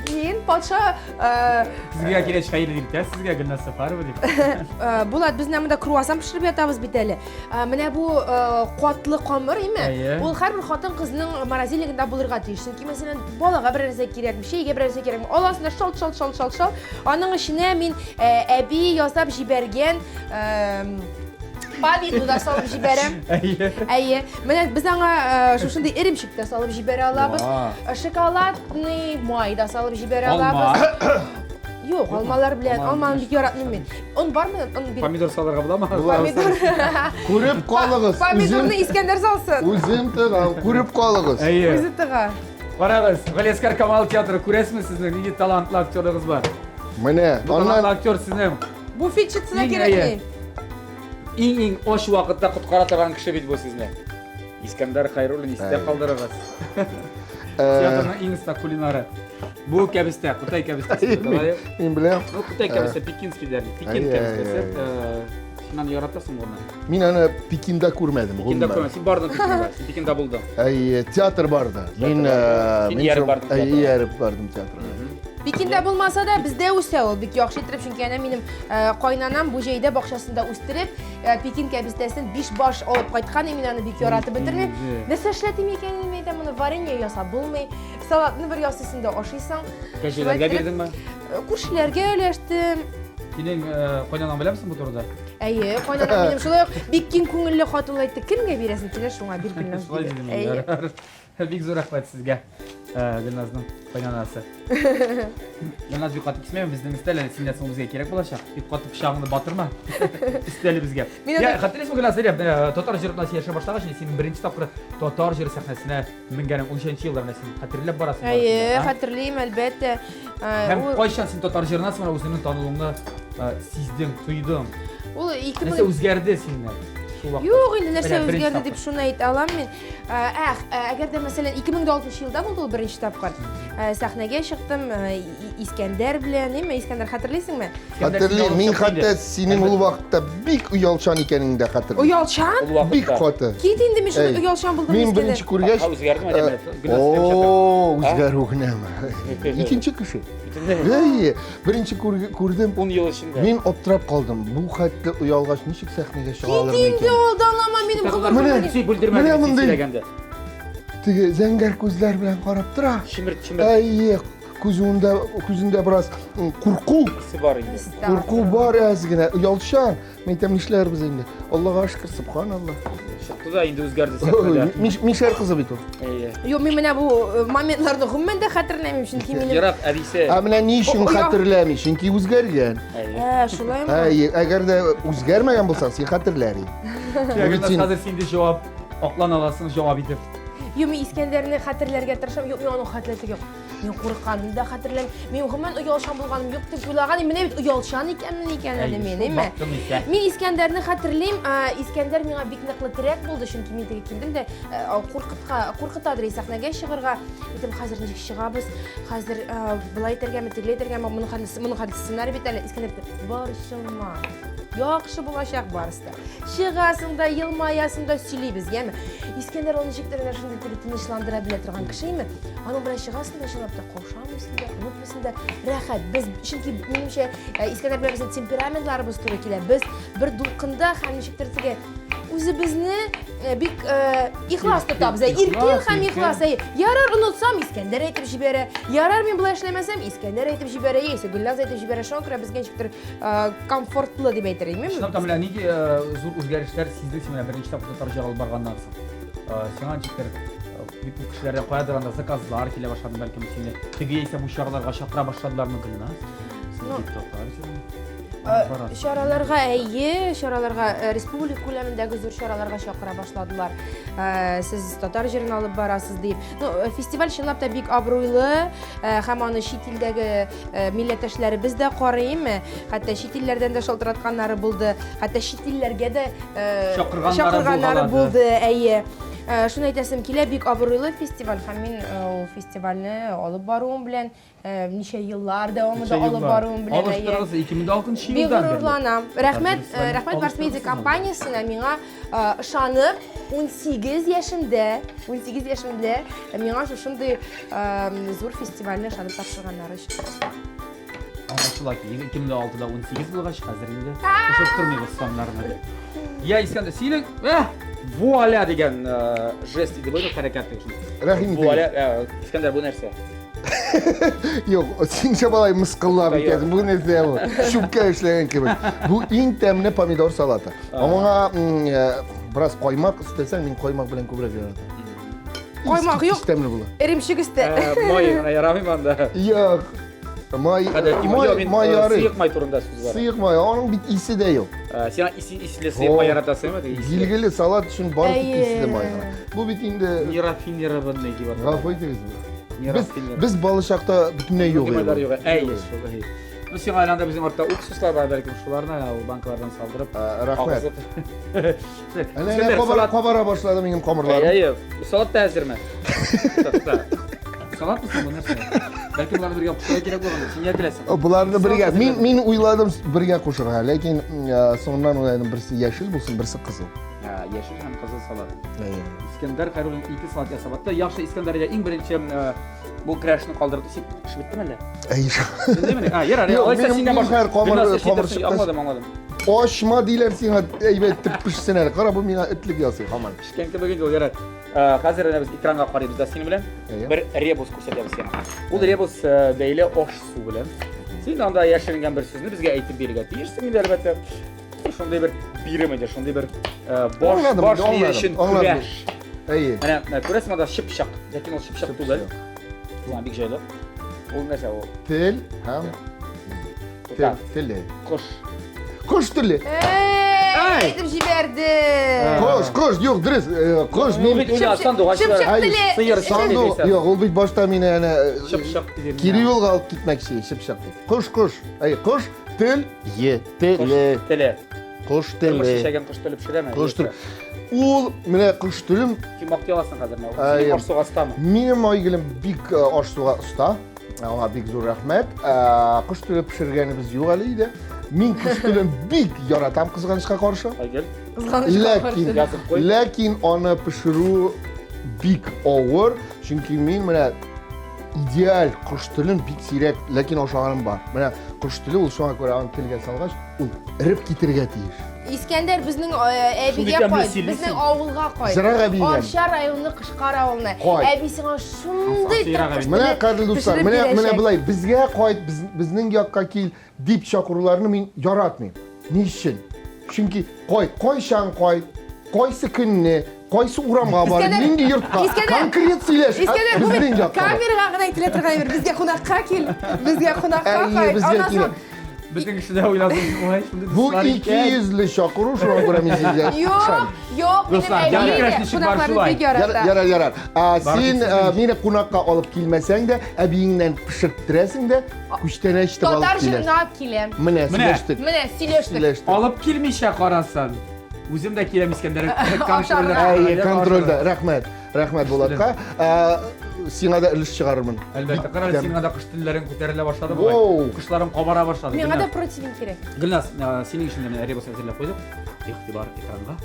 Мин патша э, Сезгә киләч хәерле иртә, сезгә Гөлназ Сафарова дип. э, Булат, без менә монда круассан пешереп ятабыз бит әле. Э, Менә бу э, катлы камыр, име? Әйе. Ул һәрбер хатын-кызның морозильнигында булырга тиеш. Чөнки, мәсәлән, балага бер нәрсә кирәкме, чәйгә бер нәрсә кирәкме, аласың да шалт шалт шалт шалт шалт. Аның эченә мин э, әби ясап җибәргән э, повидло да салып җибәрәм. Әйе. Әйе. Менә без аңа э, шушындый эремчек тә салып җибәрә алабыз. Ва. Шоколадный май да салып җибәрә Алма. алабыз. Юк, алмалар белән, Алма алманы бик яратмыйм мин. Он бармы? Он бир. Помидор салырга буламы? Помидор. Күреп калыгыз. Помидорны Үзем, Искәндәр салсын. үзем тыгам, күреп калыгыз. Әйе. Үзе тыга. Карагыз, Галиәсгар Камал театры күрәсезме сезнең нинди талантлы актерыгыз бар? Менә, Бу талантлы аннан актер сезнең Буфетчица да Иң кирәкми. әйе. Иң-иң оч вакытта коткара торган кеше бит бу сезне. Искәндәр Хайруллин истә Әйе. калдырыгыз. Театрның иң оста кулинары. Бу кәбестә, Кытай кәбестәсе. Мин мин беләм. Ну, Кытай кәбестә пекинский дәрли. Пекин Әйе, кәбестәсе. әйе, Э, Син аны яратасың гомумән. Мин аны Пекинда күрмәдем, Пекинда гомумән. күрмәдем. Син бардың Пекинга. Син Пекинда булдың. Әйе, театр барды. Мин Театр барды. э, Син мин ияреп шул- бардың Әйе, театрга. ияреп бардым театрга. Пекинда булмаса да бездә үсә ул бик яхшы итеп, чөнки әнә минем э, кайнанам бу җәйдә бакчасында үстереп, э, Пекин кәбестәсен биш баш алып кайткан, мин аны бик яратып бетермим. Инде. Нәрсә эшләтим икән инде әйтәм, моны варенье ясап булмый. Салатны бер ясыйсың да ашыйсың. Кәҗәләргә бирдеңме? Э, Күршеләргә өләштем. Синең э, кайнанаң беләмсең бу турыда? Әйе, кайнанам минем шулай ук бик киң күңелле хатын ул әйтте, кемгә бирәсең килә, шуңа бир Гөлназ. Шулай диде. дидем. Әйе. Ярар. Бик зур рәхмәт сезгә, э, Гөлназның кайнанасы. Гөлназ бик каты кисмәме безнең өстәл әле синнән соң безгә кирәк булачак. Бик каты пычагыңны батырма өстәлебезгә. Мин Я, аны- хәтерлисеңме, Гөлназ, әйдә, э, татар җырына син яшә башлагач, син беренче тапкыр татар җыры сәхнәсенә менгәнең 13 елларында син хәтерләп барасың. Әйе, барысын да, а? хәтерлим, әлбәттә. Э, Һәм ул- кайчан син татар җырына соң үзеңнең танылуыңны э, сиздең, тойдың? Ул 2000 Нәрсә үзгәрде синнән? Шул вакытта. Юк, инде нәрсә Менә беренче үзгәрде дип тапкыр. шуны әйтә алам мин. Э, Әх, э, әгәр дә мәсәлән 2006 елда булды ул беренче тапкыр. Э, Сәхнәгә чыктым э, Искәндәр белән, әйме, Искәндәр хәтерлисеңме? Искәндәр Хәтерлим, сине мин алып чыкты хәтта инде. синең ул вакытта бик оялчан икәнеңне дә хәтерлим. Оялчан? Ул вакытта. Бик каты. Кит инде мин шундый Әй, оялчан булдым Мин Искәндәр. беренче күргәч, Ха, үзгәрдеме, э, әдәм, Гөлназ сөйләп О, чыкты. үзгәрү генәме? Икенче кеше. Бөтенләй. Әйе, беренче күрдем. 10 ел эчендә. Мин аптырап калдым. Бу хәтле оялгач ничек сәхнәгә чыга Кит алыр инде икән? алданлама минем гомер Менә- буе. Син бүлдермәдең, менә син мондый. сөйләгәндә. Теге зәңгәр күзләр белән карап тора. Чимерт, чимерт. Әйе, күзендә күзендә бераз курку, Исе бар инде. курку бар әз генә. Оялчан. Мин әйтәм, нишләрбез инде? Аллага шөкер, субханалла. Чыкты да инде үзгәрде сәхнәдә. Мишәр кызы бит ул. Әйе. Юк, мин менә бу э, моментларны гомумән дә хәтерләмим, чөнки минем Ерак әбисе. Ә менә ни өчен хәтерләми? Чөнки үзгәргән. Әйе. Ә, шулаймы? Әйе, әгәр дә үзгәрмәгән булсаң, син хәтерләр идең. Гөлназ, Бит син- хәзер син дә җавап аклана аласың, җавап итеп. Юк, мин Искәндәрне хәтерләргә тырышам. Юк, мин аны хәтерләтергә юк. Мин курыкканымны да хәтерләмим. Мин гомумән оялчан булганым юк дип уйлаган идем. Менә бит оялчан икәнмен икән әле мин, әйме? Бактым исә. Мин Искәндәрне хәтерлим. Искәндәр миңа бик ныклы терәк булды, чөнки мин теге килдем дә куркытка, куркытадыр сәхнәгә чыгарга. Әйтем, хәзер ничек чыгабыз? Хәзер былай итәргәме, тегеләй итәргәме? Моның хәтле, моның хәтле сценарий бит әле. Искәндәр әйтте, борчылма. Яхшы булачак барысы да. Чыгасың да, елмаясың да, сөйлибез, яме. Искәндәр ул ничектер әнә шундый теге тынычландыра белә торган кеше име? Аның белән чыгасың да, чынлап та каушамыйсың да, онытмыйсың да, рәхәт. Без, чөнки минемчә, Искәндәр белән безнең темпераментларыбыз туры килә. Без бер дулкында һәм ничектер теге үзебезне бик ихлас тотабыз. Иркен һәм ихлас. Ярар онытсам, Искәндәр әйтеп җибәрә. Ярар мин болай эшләмәсәм, Искәндәр әйтеп җибәрә, яисә Гөлназ әйтеп җибәрә. Шуңа күрә безгә ничектер комфортлы дип әйтер идем. Чынлап та менә нинди зур үзгәрешләр сиздең син менә беренче тапкыр татар җыры алып барганнан соң? Сиңа ничектер Бик күп кешеләрдән каядыр анда заказлар килә башлады, бәлкем сине теге яисә бу чараларга чакыра башладылармы, Гөлназ? Син Ну, бик татар җырын Э, барасың. Чараларга әйе, чараларга э, республика күләмендәге зур чараларга чакыра башладылар. Э, Сез татар җырын алып барасыз дип. Ну, э, фестиваль чынлап та бик абруйлы э, һәм аны чит илдәге э, милләттәшләребез дә карыймы? Хәтта чит илләрдән дә шалтыратканнары булды. Хәтта чит илләргә дә э, Чакырганнары чакырганнары булгалады. булды, әйе. Э, Шуны әйтәсем килә, бик абруйлы фестиваль һәм мин э, ул фестивальне алып баруым белән э, ничә еллар дәвамында Ничә алып еллар? баруым белән әйе. Алыштырыгыз 2006 Бик елдан бирле. горурланам. Рәхмәт, фестивальне э, рәхмәт Барс Медиа алыштырыгыз компаниясенә миңа э, ышанып 18 яшемдә, 18 яшемдә миңа шушындый э, зур фестивальне ышанып тапшырганнары өчен. Аңлашыла ки, 2006-да 18 булгач, хәзер инде кушып тормыйбыз саннарны. Я, Искәндәр, синең э, вуаля дигән э, жест иде бу хәрәкәт дигән. Рәхим итегез. Вуаля, э, Искәндәр, бу нәрсә? Юк, син шабалай мыскыллап Юк. итәсең. Бу нәрсә бу? Чүпкә эшләгән кебек. Бу иң тәмле помидор салаты. Аңа м, э, бераз каймак өстәсәң, мин каймак белән күбрәк яратам. Каймак юк. Искиткеч тәмле була. Эремчек өсте. Э, Май гына ярамыймы анда? Юк. Май, Гадәти май. май, Юк, мин, май э, ярый. Сыек май турында сүз бара. Сыек май, аның бит исе дә юк. Э, Син исе исле сыек май О. яратасыңмы? Теге исле. Билгеле салат өчен бары тик Әйе. исле май гына. Бу бит инде Нерафинированный дип атала. гафу итегез. Без, Нерафинированный. без балачакта бөтенләй юк Майлар иде. юк. Әй, шул, әй. Ну, сиңа әле анда безнең артта уксуслар бар, бәлкем шуларны ул банкалардан салдырып. Ә, Рәхмәт. агызып. Әле Искәндәр, әнә кабара, салат. кабара башлады минем камырларым. Әй, әй, салат та әзерме? Тукта. Салат мы соң бу нәрсә? Бәлкем боларны бергә кушарга кирәк булгандыр. Син нигә теләсең? Боларны бергә. Салат Мин әзерләдем. мин уйладым бергә кушарга, ләкин э, соңыннан уйладым берсе яшел булсын, берсе кызыл. Ә, Яшел һәм кызыл салат. Әйе. Искәндәр Хәйруллин ике салат ясап атты. Яхшы, Искәндәр иң беренче э, бу көрәшне калдырды. Син эш беттеме әллә? Әйе. Шундыймыни? А, ярар, Юк, алайса минем- синнән минем баш. хәзер камыр- Гөлназ, эш камыр итәсең. чыккач. Аңладым, аңладым. Ашма диләр сиңа әйбәт итеп пешсен әле. Кара бу миңа этлек ясый һаман. Пешкән кебек инде ул, ярар. Э, Хәзер менә без экранга карыйбыз да синең белән. Әйе. Бер ребус күрсәтәбез сиңа. Ул ребус э, бәйле аш-су белән. Син анда яшеренгән бер сүзне безгә әйтеп бирергә тиешсең инде, әлбәттә. Шундый бер бирем инде, шундый бер э, баш Аңладым, баш мие аңладым, өчен аңладым. көрәш. Әйе. Менә менә күрәсең анда чыпчык. Ләкин ул чыпчык түгел. Сиңа бик җайлы. Ул нәрсә ул? Тел һәм тел, Тута, теле. Кош. Кош теле. Эй, әйтеп җибәрде. Кош, кош, юк, дөрес. Э, Кош Ул мин бит уйла, сандугач. Чыпчык Ай, теле. Сыер Санду, юк, ул бит башта мине әнә э, Чыпчык дигән. кире юлга алып китмәкче, чыпчык дип. Кош, кош. Әй, кош, тел, е, теле. Теле. Кош Тормыш теле. яшәгән кош теле пешерәме? Кош теле. Ул менә кош телем Син мактый аласың хәзер менә. Әйе. Синең аш-суга остамы? Минем Айгөлем бик э, аш-суга оста. Аңа бик зур рәхмәт. Э, Кош теле пешергәнебез юк әле өйдә. Мин кош телен бик яратам кызганычка каршы. Айгөл, Кызганычка Ләкин, каршы. язып куй. ләкин аны пешерү бик авыр, чөнки мин менә идеаль кош телен бик сирәк, ләкин ашаганым бар. Менә кош теле ул шуңа күрә аны телгә салгач, ул эреп китергә тиеш. Искәндәр безнең э, Шундый әбигә тәмле кайт, сөйлисең. безнең авылга кайт. Зирак әбигә. Арча районы Кышкар авылына. Кайт. Әби сиңа шундый Зирак итеп кош әби. Менә теле кадерле дуслар, пешереп менә менә бирәчәк. болай безгә кайт, без, безнең якка кил дип чакыруларны мин яратмыйм. Ни өчен? Чөнки кайт, кайчан кайт, кайсы көнне, кайсы урамга бар, Искәндәр, нинди йортка, Искәндәр, конкрет сөйләш. Искәндәр, бу безнең бит якка. бар. камерага гына әйтелә торган әйбер. Безгә кунакка кил, безгә кунакка Әйе, кайт. безгә Аннан кил. соң Бөтен кеше дә уйласын, ой, шундый Бу дуслар ике икән. йөзле чакыру, шуңа күрә мин сезгә Юк, ышанмыйм. юк, минем Дуслар, яңа әби көрәш дә ничек бар кунакларны шулай? бик ярата. Ярар, ярар. А, Бар син тик э, мине кунакка алып килмәсәң дә, әбиеңнән пешерттерәсең дә, күчтәнәч итеп алып Татар киләсең. җырына алып киләм. Менә, Менә. сөйләштек. Менә сөйләштек. Сөйләштек. Алып килмичә карасын. Үзем дә киләм Искәндәр. Контрольдә. Әйе, контрольдә. Рәхмәт. Рәхмәт Булатка. Ә, Сиңа да өлеш чыгарырмын. Әлбәттә, кара Бик сиңа да кош телләрең күтәрелә башлады Воу. бугай. Кошларың кабара башлады. Миңа да Гөлназ, противень кирәк. Гөлназ, э, синең өчен дә менә ребус әзерләп куйдык. Игътибар экранга.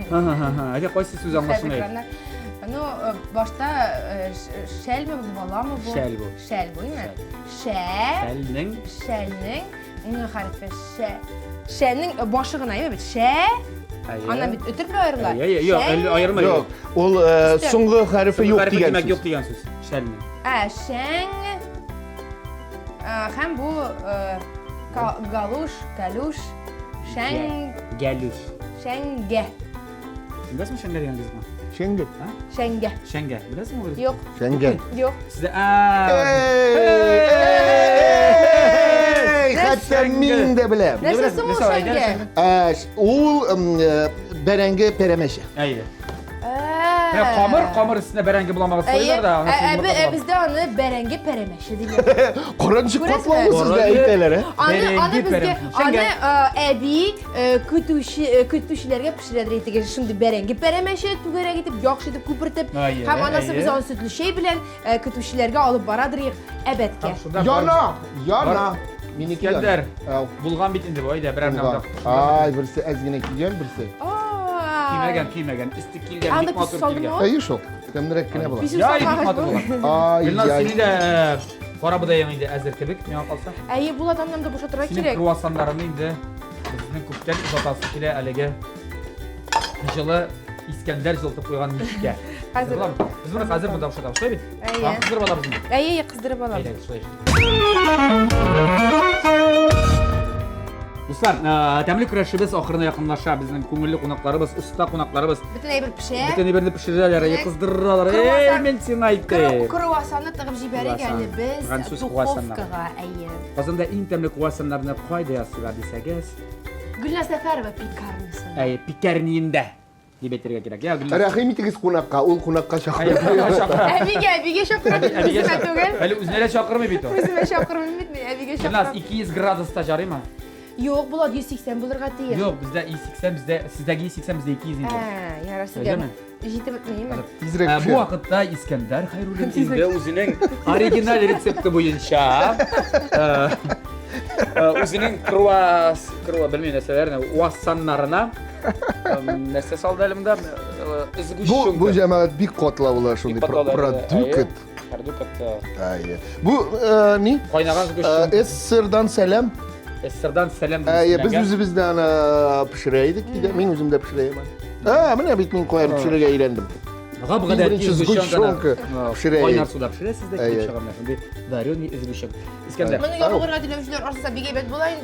Ха-ха-ха. Әйдә, кайсы сүз аңлашылмый? Экраннар. Ну, э, башта э, шәлме бу, баламы бу? Шәл бу. Шәл бу, име? Шә, Шәлнең шәлнең ң хәрефе шә. Шәнең э, башы гына, име бит? Шә. Әйе. Аннан бит өтер белән аерыла. Әйе, әйе, юк, Шәл. әле аерма Юк, ул э, Өстә. соңгы хәрефе юк Хәрефе дигән димәк сүз. юк дигән сүз. Шәлнең. Ә, шәң. Э, Һәм бу э, галуш, калуш, шәң, Гәлүш. шәңгә. Син беләсеңме шәңгә дигән ризыкны? Шәңгә. Шәңгә. Шәңгә. Беләсеңме ул? Юк. Шәңгә. Юк. Сездә Эй, хәтта мин дә беләм. Нәрсә соң ул шәңгә? Ул бәрәңге пәрәмәче. Әйе. Менә камыр, камыр өстенә бәрәңге боламагы салыйлар да, аны ә, ә бездә аны бәрәңге пәрәмәче диләр. Кара ничек катлаулы сездә әйтәләр, ә? Аны аны безгә аны әби көтүче көтүчеләргә пешерәдер итеге шундый бәрәңге пәрәмәче түгәрәк итеп, яхшы итеп күпертеп. Һәм анасы без аны сөтле чәй белән көтүчеләргә алып барадыр әбәткә. Яна, яна. Минеке яна. Булган бит инде бу, әйдә, берәр нәмдә. Ай, берсе әз генә кигән, берсе. Кимәгән, кимәгән. Өсте килгән, бик матур килгән. Әйе шул. Тәмлерәк кенә була. Яй, бик матур була. Ай, Гөлназ, синең дә кара бодаең инде әзер кебек, миңа калса. Әйе, Булат, аннан да бушатырга кирәк. Синең круассаннарыңны инде безнең күптән озатасы килә әлеге җылы Искәндәр җылытып куйган мичкә. Хәзер. Без моны хәзер монда бушатабыз, шулай бит? Әйе. Кыздырып алабыз инде. Әйе, кыздырып алабыз. Әйдә, шулай. Дуслар, тәмле көрәшебез ахырына якынлаша. Безнең күңелле кунакларыбыз, оста кунакларыбыз. Бөтен әйбер пешә. Бөтен әйберне пешерәләр, кыздыралар. Эй, мин сиңа әйттем. Круассанны тыгып җибәрик әле без духовкага, әйе. Казанда иң тәмле круассаннарны кайда ясыйлар дисәгез? Гөлназ Сәфәрова пекарнясында. Әйе, пекарниендә. Дип әйтергә кирәк. Я, Гөлназ. Рәхим итегез кунакка, ул кунакка чакыра. Әбигә, әбигә чакыра бит, үземә түгел. Әле үзенә дә чакырмый бит ул. Үземә чакырмый бит мин, әбигә чакыра. Гөлназ, 200 градуста жарыймы? Юк, Булат 180 булырга тиеш. Юк, бездә 180, бездә сездәге 180, бездә 200 инде. Ә, ярар сезгә. Җитеп бетмиме? Тизрәк Ә, Бу вакытта Искәндәр Хәйруллин инде үзенең оригиналь рецепты буенча э, э, үзенең круас, круа белмим нәрсәләрне, уассаннарына Нәрсә салды әле монда? Бу бу җәмәгать бик катлаулы шундый продукт. Продукт. Әйе. Бу ни? Кайнаган сгущенка. СССРдан сәлам. СССРдан сәлам. Әйе, без үзебез дә аны пешерә идек. Мин үзем дә пешерә идем. Ә, менә бит мин каян пешерергә өйрәндем. Гап-гадәти сгущенканы пешерә. Кайнар суда пешерәсез дә килеп чыга менә шундый вареный сгущенка. Искәндәр. Моны ябыгырга теләүчеләр ашаса бик әйбәт була инде.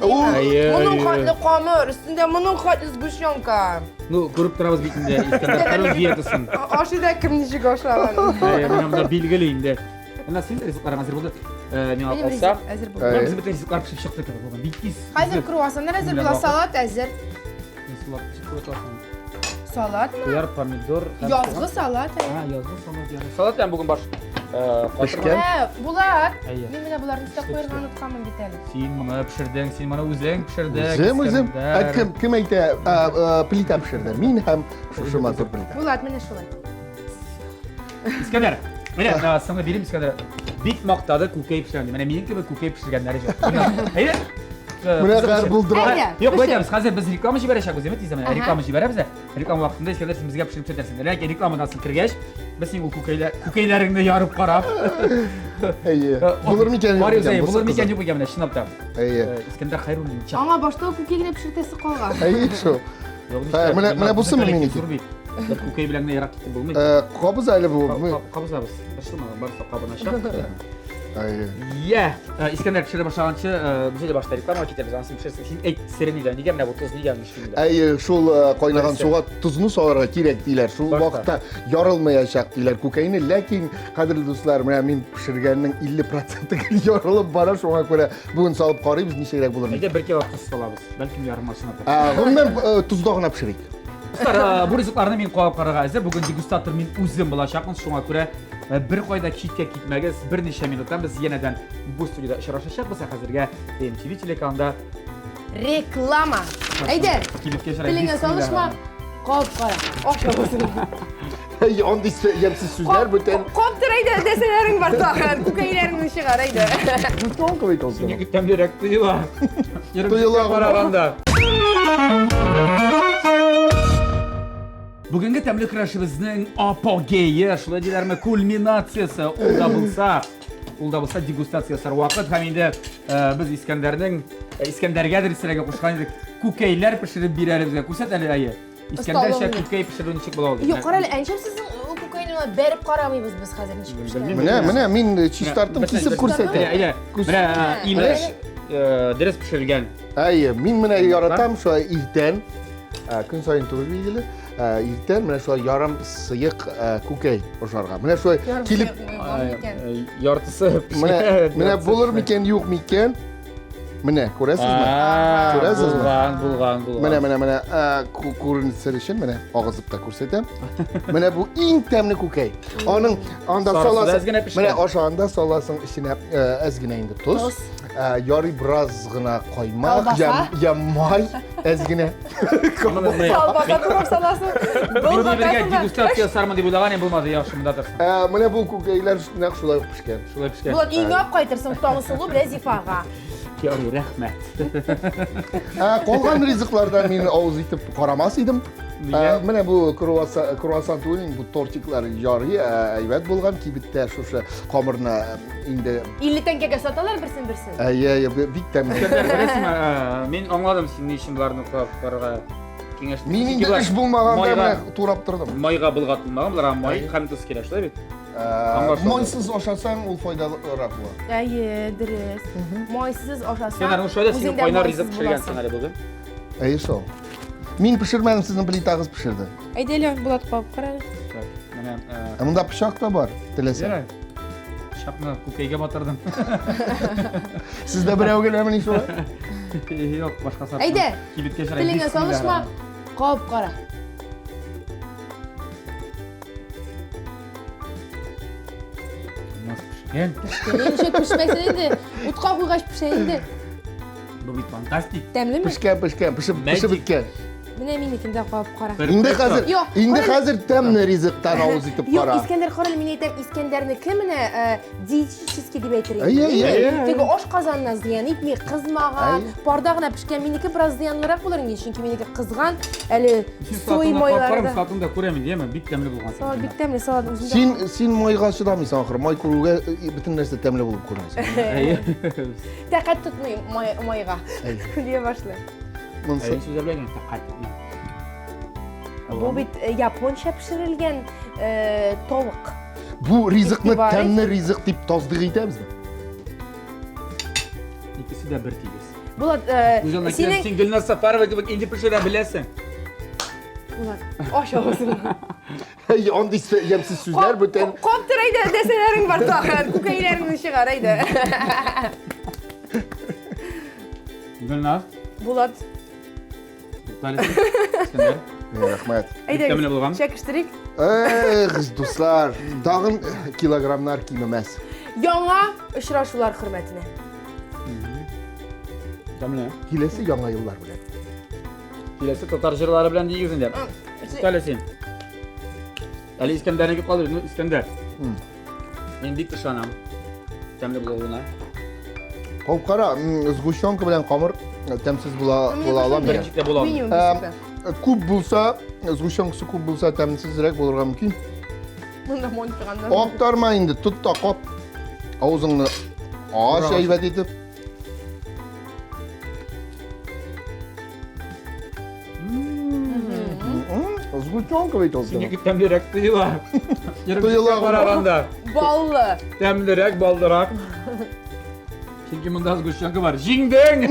Моның хәтле камыр, өстендә моның хәтле сгущенка. Ну, күреп торабыз бит инде Искәндәр хәлил диетасын. Ашый да кем ничек ашаган. Әйе, менә монда билгеле инде. Менә син ризыкларың әзер булды. Миңа калса, әзер булды. Без бөтен ризыклар пешеп чыкты кебек бүген. Бик тиз. Хәзер круассаннар әзер була, салат әзер. Салат пешеп куя Салатмы? Кыяр, помидор. Язгы салат. А, язгы салат. Салат белән бүген баш Пешкән. Ә, Булат, мин менә боларны өстә куярга онытканмын бит әле. Син моны пешердең, син моны үзең пешердең. Үзем, үзем. Ә кем, кем әйтә, плита пешерде? Мин һәм шушы матур плита. Булат, менә шулай. Искәндәр, менә соңгы бирим Искәндәр. Бик мактады күкәй пешергән. Менә минем кебек күкәй пешергәннәре юк. Әйдә. Менә хәзер булдыра. Юк, әйтәбез, хәзер без реклама җибәрәчәкбез, әйме тиздән. Реклама җибәрәбез дә. Реклама вакытында Искәндәр син безгә пешереп күрсәтерсең. Ләкин рекламадан соң кергәч, без синең ул күкәйләр, күкәйләреңне ярып карап. Әйе. Булыр микән? Карыйбыз, әйе, булыр микән, юк микән менә чынлап та. Әйе. Искәндәр Хәйруллин. Аңа башта ук күкәй генә пешертәсе калган. Әйе, шул. Менә менә бусы минеке. Бер күкәй белән генә ерак китеп булмый. Кабыз әле бу. Кабызабыз. Борчылма, барысы кабыначак. Әйе. Я, Искәндәр пешерә башлаганчы, без әле башта рекламага китәбез, ансын пешерсең. Син әйт, сере нидә? Нигә менә бу тоз нигә ничек инде? Әйе, шул кайнаган суга тозны салырга кирәк диләр. Шул вакытта ярылмаячак диләр күкәйне. Ләкин, кадерле дуслар, менә мин пешергәннең 50% гел ярылып бара, шуңа күрә бүген салып карыйбыз, ничегрәк булыр. Әйдә, бер кило тоз салабыз. Бәлкем ярылмасын. Гомумән, тозда гына пешерик. Дуслар, бу ризыкларны мин кабып карарга әзер. Бүген дегустатор мин үзем булачакмын, шуңа күрә бер кайда читкә китмәгез. Берничә минуттан без янәдән бу студиядә очрашачакбыз. Ә хәзергә TMTV телеканалында реклама. Әйдә. Телеңә салышма. Кап кара. Аша булсын. Әй, андый ямьсез сүзләр бүтән. Каптыр әйдә, нәрсәләрең бар тагын. Күкәйләреңне чыгар, әйдә. Бутонка бит ул. Синеке тәмлерәк тоела. Тоела караганда. Бүгенге тәмле көрәшебезнең апогее, шулай диләрме, кульминациясе, ул да булса, ул да булса дегустация ясар вакыт һәм инде без Искәндәрнең Искәндәргә дөресрәге кушкан идек. Күкәйләр пешереп бир әле безгә. Күрсәт әле, әйе. Искәндәрчә күкәй пешерү ничек була ул? Юк, кара әле, ә ничек сезнең ул күкәйне алай бәреп карамыйбыз без хәзер ничек пешкән? Менә, менә мин чистарттым, кисеп күрсәтәм. Әйдә, менә имеш, дөрес пешерелгән. Әйе, мин менә яратам шулай иртән, көн саен түгел билгеле. Иртән менә шулай ярым сыек күкәй ашарга. Менә шулай килеп яртысы менә менә булыр микән, юк микән? Менә күрәсезме? Күрәсезме? Булган, булган, булган. Менә менә менә күренсен өчен менә агызып та күрсәтәм. Менә бу иң тәмле күкәй. Аның анда саласың. Менә ашаганда саласың эченә әз генә инде тоз. Ярый бераз гына каймак, я май әз генә. Колбаса турап саласың. Мин бергә дегустация ясармын дип уйлаган идем, булмады, яхшы монда торсын. Менә бу күкәйләр нәкъ шулай ук пешкән. Шулай пешкән. Булат, өеңә алып кайтырсың, Таңсылу белән Зифага. Ярый, рәхмәт. Калган ризыклардан мин авыз итеп карамас идем. Менә бу круассан, круассан түгел, бу тортиклар ярый, әйбәт булган. Кибеттә шушы камырны инде 50 тәңкәгә саталар берсен берсен. Әйе, әйе, бик тәмле. Беләсеңме, мин аңладым син ни өчен боларны карап карарга киңәш. Мин инде эш булмаганда менә турап тордым. Майга болгатылмаган, боларга май һәм тоз кирәк, шулай бит? Майсыз ашасаң, ул файдалырак була. Әйе, дөрес. Майсыз ашасаң. Син аның шулай да син кайнар ризык пешергәнсең әле бүген. Әйе шул. Мин пешермәдем, сезнең плитагыз пешерде. Әйдә әле, Булат кабып кара әле. Так, менә. Ә монда пычак та бар, теләсәң. Ярай. Пычакны күкәйгә батырдым. Сездә берәү генәмени шулай? Юк, башка сатмыйм. Әйдә. Кибеткә чыгып. Телеңә салышма, кабып кара. Пешкән. Пешкән. Ничек пешмәсен инде? Утка куйгач пешә инде. Бу бит фантастик. Тәмлеме? Пешкән, пешкән, пешеп, пешеп беткән. Менә минекен дә кабып кара. Инде хәзер, инде хәзер тәмле ризыктан авыз итеп кара. Юк, Искәндәр кара, мин әйтәм, Искәндәрнеке менә э, диетический дип әйтер идем. Әйе, әйе. Теге аш казанына зыян итми, кызмаган, парда гына пешкән минеке бераз зыянлырак булыр инде, чөнки минеке кызган, әле сой майлары да. Салатын да күрәм инде, яме, бик тәмле булган. Салат бик тәмле, салат үзендә. Син син майга чыдамыйсың ахры, май күрүгә э, бөтен нәрсә тәмле булып күренә. Әйе. Тәкать тотмый май, майга. Дия башлый. Монысы. Әйе, сүзләр белән тәкать тотмый. Бу бит э, японча пешерелгән э, тавык. Бу ризыкны тәмле ризык дип тасдыйк итәбезме? Икесе дә бер тигез. Булат, э, синең син Гөлназ Сафарова кебек инде пешерә беләсең. Булат, ач авызыңны. Әй, андый ямьсез сүзләр бүтән. Каптыр әйдә, дәсәләрең бар тагын, күкәйләреңне чыгар әйдә. Гөлназ. Булат. Туктале. Искәндәр. Рәхмәт. Әйдәгез. Тәмле булган. Чәкештерик. Эх, дуслар, тагын килограммнар кимемәс. Яңа очрашулар хөрмәтенә. Тәмле. Киләсе яңа еллар белән. Киләсе татар җырлары белән дигез инде. Туктале син. Әле Искәндәрнеке калды бит, ну Искәндәр. Мин бик ышанам. Тәмле булуына. Кабып кара, сгущенка белән камыр тәмсез була була ала микән? Берничек тә була алмый. Минимум бишекте. Күп булса, сгущенкасы күп булса тәмсезрәк булырга мөмкин. Монда мончыганнар. Актарма инде, тот та кап. Авызыңны ач әйбәт итеп. Сгущенка бит ул. Синеке тәмлерәк тоела. Тоела караганда. Баллы. Тәмлерәк, баллырак. Чөнки монда сгущенка бар. Җиңдең!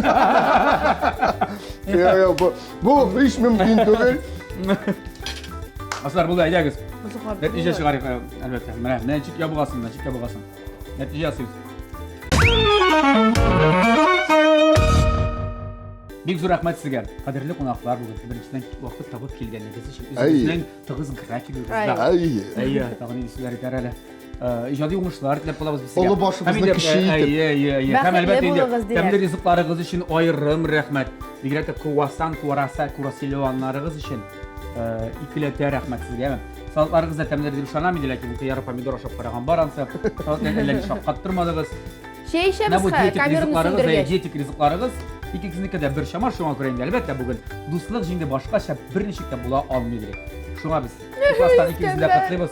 Юк, юк, бу, бу һич мөмкин түгел. Аслар булды, әйдәгез. Нәтиҗә чыгарыйк, әлбәттә. Менә, менә ничек ябыгасың, менә ничек ябыгасың. Нәтиҗә ясыйбыз. Бик зур рәхмәт сезгә, кадерле кунаклар, бүген беренчедән вакыт табып килгәнегез өчен. Үзегезнең тыгыз графигыгызда. Әйе. Әйе, тагын нинди сүзләр әйтәр әле. Иҗади уңышлар теләп калабыз без сезгә. Олы башыбызны кече итеп. Әйе, әйе, әйе. Һәм әлбәттә инде тәмле ризыкларыгыз өчен аерым рәхмәт. Бигрәк тә круассан, кураса, курасилуаннарыгыз өчен икеләтә рәхмәт сезгә. Салатларыгыз да тәмле дип ышанам инде, ләкин кыяр, помидор ашап караган бар ансы. Салат белән әллә ни шаккаттырмадыгыз. Чәй эчәбез хәзер, камераны сүндергәч. Диетик ризыкларыгыз икегезнеке дә бер чама, шуңа күрә инде әлбәттә бүген дуслык җиңде башкача берничек тә була алмый дирек. Шуңа без ихластан икегезне дә котлыйбыз.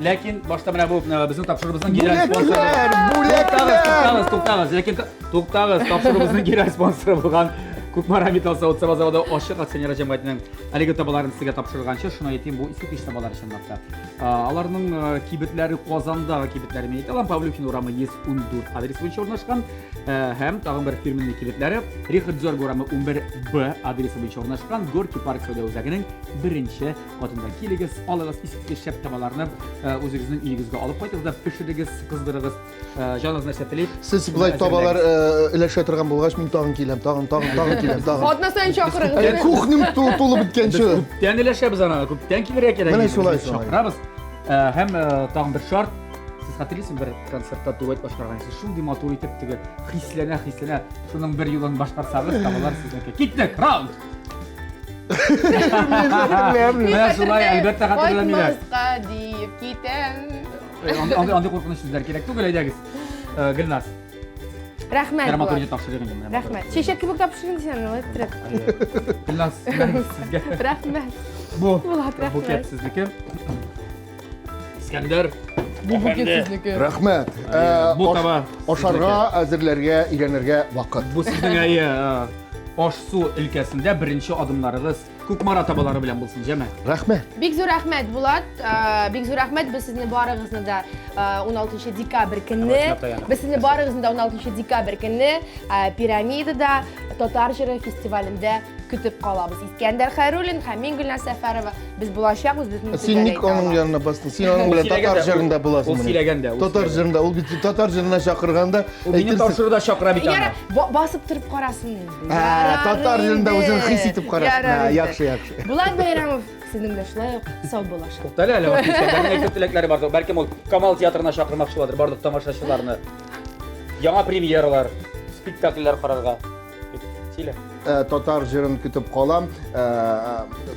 Ләкин башта менә бу безнең тапшыруыбызның генераль спонсоры. Бүләкләр, бүләкләр. Туктагыз, туктагыз, туктагыз. Ләкин туктагыз, тапшыруыбызның генераль спонсоры булган Кукмара металл савыт-саба заводы ачык акционерлар җәмгыятенең әлеге табаларын сезгә тапшырганчы, шуны әйтим, бу искиткеч табалар чынлап та. Аларның кибетләре Казандагы кибетләре мин әйтә алам, Павлюхин урамы 114 адрес буенча урнашкан. Һәм тагын бер фирменный кибетләре Рихард Зорг урамы 11Б адресы буенча урнашкан Горки парк сәүдә үзәгенең беренче катында. Килегез, алыгыз искиткеч шәп табаларны, үзегезнең өегезгә алып кайтыгыз да пешерегез, кыздырыгыз. Җаныгыз нәрсә тели? Сез болай табалар өләшә торган булгач, мин тагын киләм, тагын, тагын, тагын киләм, тагын. Атна саен чакырыгыз. Кухням тулып беткәнче. Күптән өләшәбез аны, күптән килергә кирәк. Менә шулай шулай. Чакырабыз. Һәм тагын бер шарт. Сез хәтерлисезме, бер концертта дуэт башкарган сез шундый матур итеп теге хисләнә, хисләнә, шуның бер юлын башкарсагыз, табалар сезнеке. Киттек, раунд! Менә шулай, әлбәттә, хәтерләмиләр. Кайтмаска дип китәм. Андый андый куркыныч сүзләр кирәк түгел, әйдәгез. Гөлназ. Рәхмәт. Драматургия тапшырыйк инде менә. Рәхмәт. Чәчәк кебек тапшырдың син аны, иттереп. Гөлназ, сезгә. Рәхмәт. Бу букет сезнеке. Искәндәр. Бу букет сезнеке. Рәхмәт. Бу таба. Ашарга әзерләргә, өйрәнергә вакыт. Бу сезнең әйе, аш-су өлкәсендә беренче адымнарыгыз. Кукмара табалары белән булсын, җәмә. Рәхмәт. Бик зур рәхмәт, Булат. Бик зур рәхмәт. Без сезне барыгызны да 16 декабрь көнне, без сезне барыгызны да 16 декабрь көнне Пирамидада татар җыры фестивалендә көтеп калабыз. Искәндәр Хәйруллин һәм мин Гөлназ Сәфәрова. Без булачакбыз, без Син ник аның янына бастың? Син аның белән татар җырында буласың. Ул сөйләгәндә. Татар җырында, ул бит татар җырына чакырганда, Ул мине тапшыруда чакыра бит аны. Басып торып карасын инде. Татар җырында үзен хис итеп карасын. Яхшы, яхшы. Булат Байрамов сезнең белән шулай ук сау булаша. Туктале әле, Искәндәрнең әйтер теләкләре бар. Бәлкем ул Камал театрына чакырмакчы буладыр барлык тамашачыларны. Яңа премьералар, спектакльләр карарга. Сөйлә. Татар җырын көтеп калам.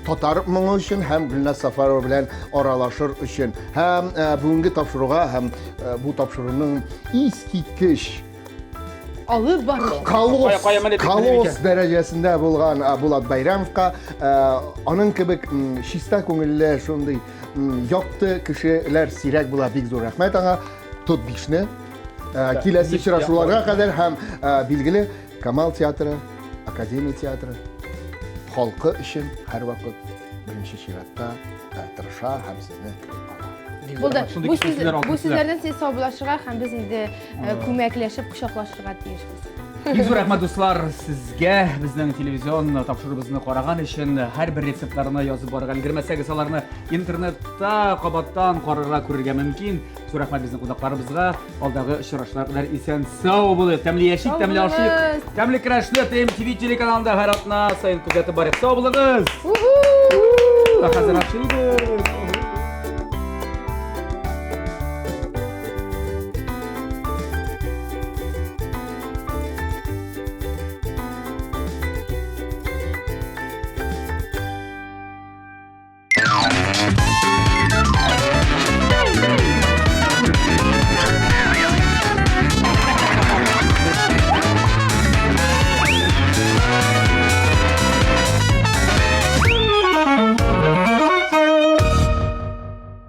Татар моңы өчен һәм Гөлназ Сафарова белән аралашыр өчен. Һәм бүгенге тапшыруга һәм бу тапшыруның искиткеч алып бару. Колосс, колосс дәрәҗәсендә булган Булат Байрамовка аның кебек чиста күңелле, шундый якты кешеләр сирәк була. Бик зур рәхмәт аңа. Тот бишне. Киләсе очрашуларга кадәр һәм билгеле Камал театры, Академия театры халкы өчен һәрвакыт беренче чиратта тырыша һәм сезне көтеп кала. Булды. Бу сүзләрдән сез саубуллашырга һәм без инде күмәкләшеп кочаклашырга тиешбез. Бик зур рәхмәт, дуслар, сезгә безнең телевизион тапшыруыбызны караган өчен. Һәрбер рецептларны язып барырга өлгермәсәгез, аларны интернетта кабаттан карарга, күрергә мөмкин. Зур рәхмәт безнең кунакларыбызга. Алдагы очрашулар кадәр исән сау булыйк. Тәмле яшик, тәмле ашыйк. Тәмле көрәшне ТМТВ телеканалында һәр атна саен күзәтеп барыйк. Сау булыгыз. Хәзер ашыйбыз.